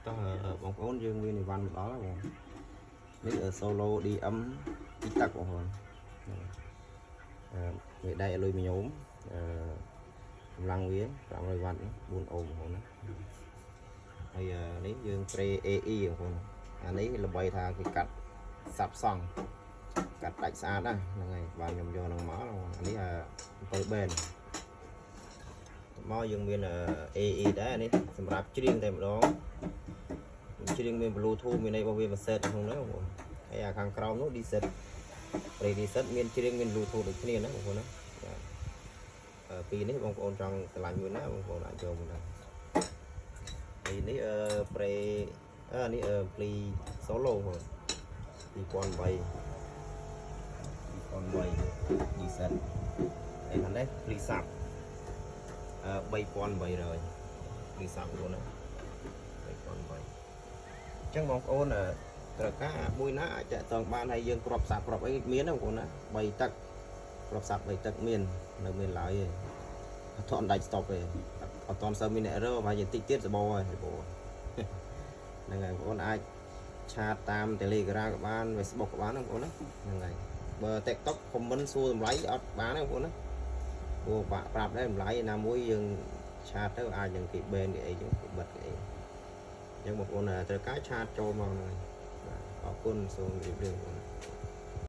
តោះបងប្អូនយើងមានអីវ៉ាន់មកដល់ហើយបងនេះ Solo DM ទីទឹកបងប្អូនអឺវាដែកអាលុយមីញ៉ូមអឺកម្លាំងវា500វ៉ាត់4អូមបងប្អូនណាហើយនេះយើងប្រេ AE បងប្អូនអានេះល្បីថាគេកាត់សាប់សង់កាត់ដាច់ស្អាតណាហ្នឹងហើយបានខ្ញុំយកហ្នឹងមកអានេះ7 band មកយើងមាន AE ដែរនេះសម្រាប់ច្រៀងតែម្ដងច្រៀងមាន Bluetooth មានអីរបស់វាមួយ set ក្នុងហ្នឹងបងប្អូនហើយអាខាងក្រោមនោះ D-set ប្រេ D-set មានច្រៀងមាន Bluetooth ដូចគ្នាណាបងប្អូនណាបាទពីរនេះបងប្អូនចង់ឆ្លាញ់មួយណាបងប្អូនអាចយកមួយដែរហើយនេះអឺប្រេអឺនេះអឺ Pli Solo បងប្អូន2008 2008 D-set ហើយខាងនេះ Pli Sub អឺ3800 Pli Sub បងប្អូនណា3008អញ្ចឹងបងប្អូនត្រូវការមួយណាអាចតាក់ទងបានហើយយើងគ្រាប់សាប់គ្រាប់អីមានណាបងប្អូនណា3ទឹកគ្រាប់សាប់3ទឹកមាននៅមានឡើយទេអត់ទាន់ដាច់ stop ទេអត់ទាន់សូវមានអ្នករើប្រហែលជាតិចទៀតសបោហើយសបោហ្នឹងហើយបងប្អូនអាច chat តាម Telegram ក៏បាន Facebook ក៏បានណាបងប្អូនណាហ្នឹងហើយបើ TikTok comment សួរតម្លៃអត់បានទេបងប្អូនណាព្រោះបាក់ប្រាប់ដែរតម្លៃណាមួយយើង chat ទៅអាចនឹងគេ ban គេអីចឹងគេបិទគេអីអញ្ចឹងបងប្អូនត្រូវការ chat ចូលមកហ្នឹងហើយបាទអរគុណសូមជម្រាបលាបងប្អូន។